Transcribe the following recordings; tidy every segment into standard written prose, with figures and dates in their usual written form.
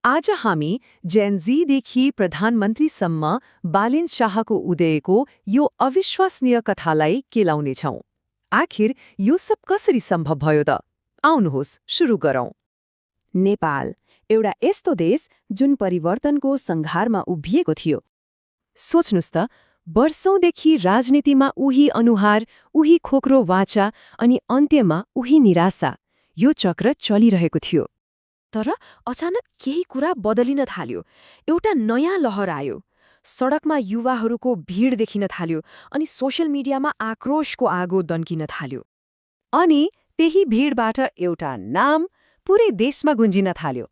आज हामी जेनजीदेखि प्रधानमन्त्रीसम्म बालेन शाहको उदयको यो अविश्वसनीय कथालाई केलाउनेछौँ। आखिर यो सब कसरी सम्भव भयो त? आउनुहोस् सुरु गरौँ। नेपाल एउटा यस्तो देश जुन परिवर्तनको सङ्घारमा उभिएको थियो। सोच्नुस् त, वर्षौंदेखि राजनीतिमा उही अनुहार, उही खोक्रो वाचा अनि अन्त्यमा उही निराशा, यो चक्र चलिरहेको थियो। तर अचानक केही कुरा बदलिन थाल्यो। एउटा नयाँ लहर आयो। सडकमा युवाहरूको भिड देखिन थाल्यो अनि सोशल मिडियामा आक्रोशको आगो दन्किन थाल्यो। अनि त्यही भिडबाट एउटा नाम पुरै देशमा गुन्जिन थाल्यो,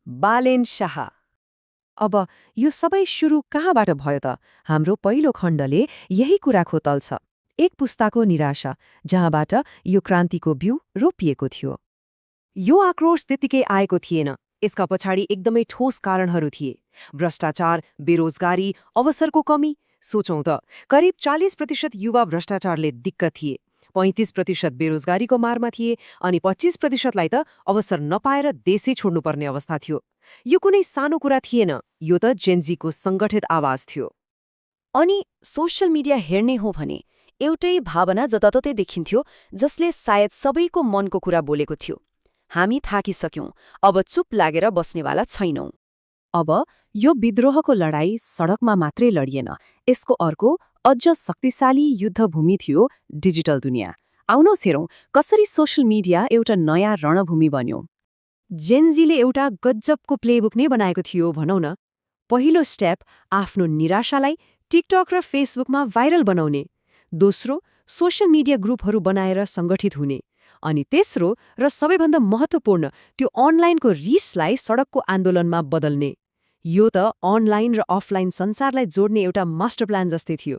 बालेन शाह। अब यो सबै सुरु कहाँबाट भयो त? हाम्रो पहिलो खण्डले यही कुरा खोतल्छ। एक पुस्ताको निराशा, जहाँबाट यो क्रान्तिको बिउ रोपिएको थियो। यो आक्रोश त्यतिकै आएको थिएन। यसका पछाडि एकदमै ठोस कारणहरू थिए। भ्रष्टाचार, बेरोजगारी, अवसरको कमी। सोचौं त, करिब 40% युवा भ्रष्टाचारले दिक्क थिए, 35% बेरोजगारीको मारमा थिए अनि 25%लाई त अवसर नपाएर देशै छोड्नुपर्ने अवस्था थियो। यो कुनै सानो कुरा थिएन, यो त जेनजीको सङ्गठित आवाज थियो। अनि सोशल मिडिया हेर्ने हो भने एउटै भावना जताततै देखिन्थ्यो, जसले सायद सबैको मनको कुरा बोलेको थियो। हामी थाकिसक्यौं, अब चुप लागेर बस्नेवाला छैनौं। अब यो विद्रोहको लडाईँ सडकमा मात्रै लडिएन। यसको अर्को अझ शक्तिशाली युद्धभूमि थियो डिजिटल दुनियाँ। आउनुहोस् हेरौँ कसरी सोशल मिडिया एउटा नयाँ रणभूमि बन्यो। जेनजीले एउटा गजबको प्लेबुक नै बनाएको थियो भनौँ न। पहिलो स्टेप, आफ्नो निराशालाई टिकटक र फेसबुकमा भाइरल बनाउने। दोस्रो, सोशल मिडिया ग्रुपहरू बनाएर सङ्गठित हुने। अनि तेस्रो र सबैभन्दा महत्त्वपूर्ण, त्यो अनलाइनको रिसलाई सडकको आन्दोलनमा बदल्ने। यो त अनलाइन र अफलाइन संसारलाई जोड्ने एउटा मास्टर प्लान जस्तै थियो।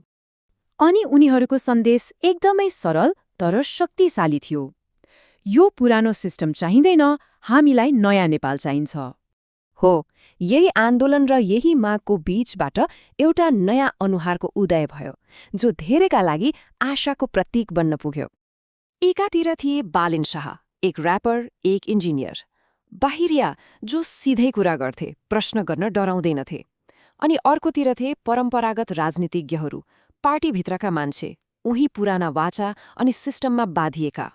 अनि उनीहरूको सन्देश एकदमै सरल तर शक्तिशाली थियो। यो पुरानो सिस्टम चाहिँदैन, हामीलाई नयाँ नेपाल चाहिन्छ। हो, यही आन्दोलन र यही मागको बीचबाट एउटा नयाँ अनुहारको उदय भयो, जो धेरैका लागि आशाको प्रतीक बन्न पुग्यो। एकातिर थिए बालेन शाह, एक र्यापर, एक इन्जिनियर। बाहिरिया, जो सिधै कुरा गर्थे, प्रश्न गर्न डराउँदैनथे। अनि अर्कोतिर थिए परम्परागत राजनीतिज्ञहरू, पार्टीभित्रका मान्छे, उही पुराना वाचा अनि सिस्टममा बाधिएका।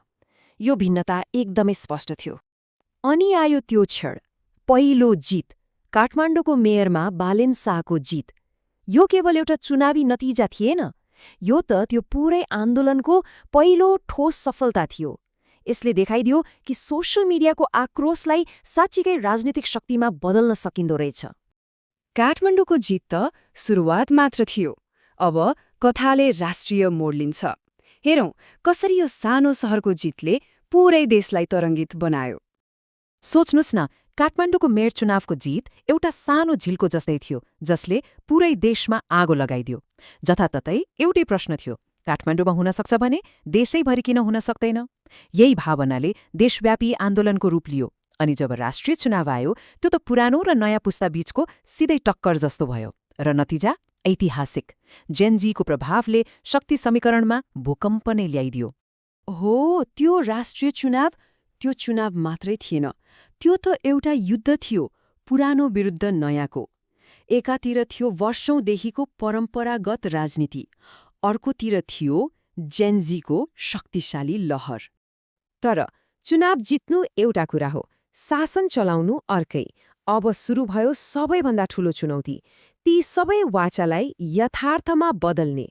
यो भिन्नता एकदमै स्पष्ट थियो। अनि आयो त्यो क्षण, पहिलो जित, काठमाडौँको मेयरमा बालेन शाहको जित। यो केवल एउटा चुनावी नतिजा थिएन, यो त त्यो पुरै आन्दोलनको पहिलो ठोस सफलता थियो। यसले देखाइदियो कि सोशल मिडियाको आक्रोशलाई साँच्चीकै राजनीतिक शक्तिमा बदल्न सकिँदो रहेछ। काठमाडौँको जित त सुरुवात मात्र थियो। अब कथाले राष्ट्रिय मोड लिन्छ। हेरौँ कसरी यो सानो सहरको जितले पुरै देशलाई तरङ्गित बनायो। सोच्नुस् न, काठमाडौँको मेयर चुनावको जित एउटा सानो झिल्को जस्तै थियो, जसले पुरै देशमा आगो लगाइदियो। जताततै एउटै प्रश्न थियो, काठमाडौँमा हुन सक्छ भने देशैभरि किन हुन सक्दैन? यही भावनाले देशव्यापी आन्दोलनको रूप लियो। अनि जब राष्ट्रिय चुनाव आयो, त्यो त पुरानो र नयाँ पुस्ता बीचको सिधै टक्कर जस्तो भयो। र नतिजा ऐतिहासिक। जेनजीको प्रभावले शक्ति समीकरणमा भूकम्प नै ल्याइदियो। हो, त्यो राष्ट्रिय चुनाव, त्यो चुनाव मात्रै थिएन, त्यो त एउटा युद्ध थियो, पुरानो विरुद्ध नयाँको। एकातिर थियो वर्षौंदेखिको परम्परागत राजनीति, अर्कोतिर थियो जेनजीको शक्तिशाली लहर। तर चुनाव जित्नु एउटा कुरा हो, शासन चलाउनु अर्कै। अब सुरु भयो सबैभन्दा ठूलो चुनौती, ती सबै वाचालाई यथार्थमा बदल्ने।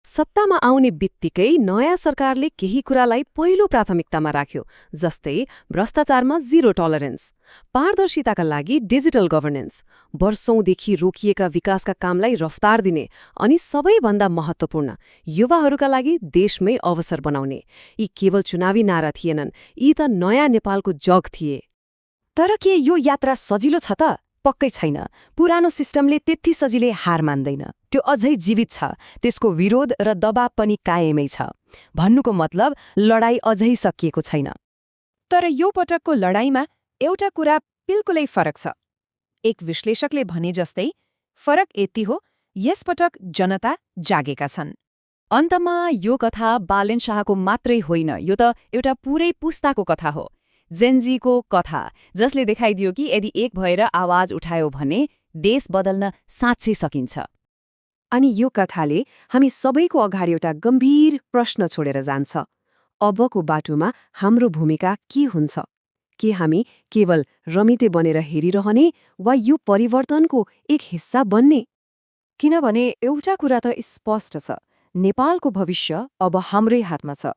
सत्तामा आउने बित्तिकै नयाँ सरकारले केही कुरालाई पहिलो प्राथमिकतामा राख्यो, जस्तै भ्रष्टाचारमा जीरो टलरेन्स, पारदर्शिताका लागि डिजिटल गभर्नेन्स, वर्षौंदेखि रोकिएका विकासका कामलाई रफ्तार दिने, अनि सबैभन्दा महत्त्वपूर्ण, युवाहरूका लागि देशमै अवसर बनाउने। यी केवल चुनावी नारा थिएनन्, यी त नयाँ नेपालको जग थिए। तर के यो यात्रा सजिलो छ त? पक्कै छैन। पुरानो सिस्टमले त्यति सजिलै हार मान्दैन। त्यो अझै जीवित छ, त्यसको विरोध र दबाव पनि कायमै छ। भन्नुको मतलब, लडाईँ अझै सकिएको छैन। तर यो पटकको लडाईँमा एउटा कुरा बिल्कुलै फरक छ। एक विश्लेषकले भने जस्तै, फरक यति हो, यसपटक जनता जागेका छन्। अन्तमा यो कथा बालेन शाहको मात्रै होइन, यो त एउटा पुरै पुस्ताको कथा हो। जेनजीको कथा, जसले देखाइदियो कि यदि एक भएर आवाज उठायो भने देश बदल्न साँच्चै सकिन्छ। अनि यो कथाले हामी सबैको अगाडि एउटा गम्भीर प्रश्न छोडेर जान्छ। अबको बाटोमा हाम्रो भूमिका के हुन्छ? के हामी केवल रमिते बनेर हेरिरहने वा यो परिवर्तनको एक हिस्सा बन्ने? किनभने एउटा कुरा त स्पष्ट छ, नेपालको भविष्य अब हाम्रै हातमा छ।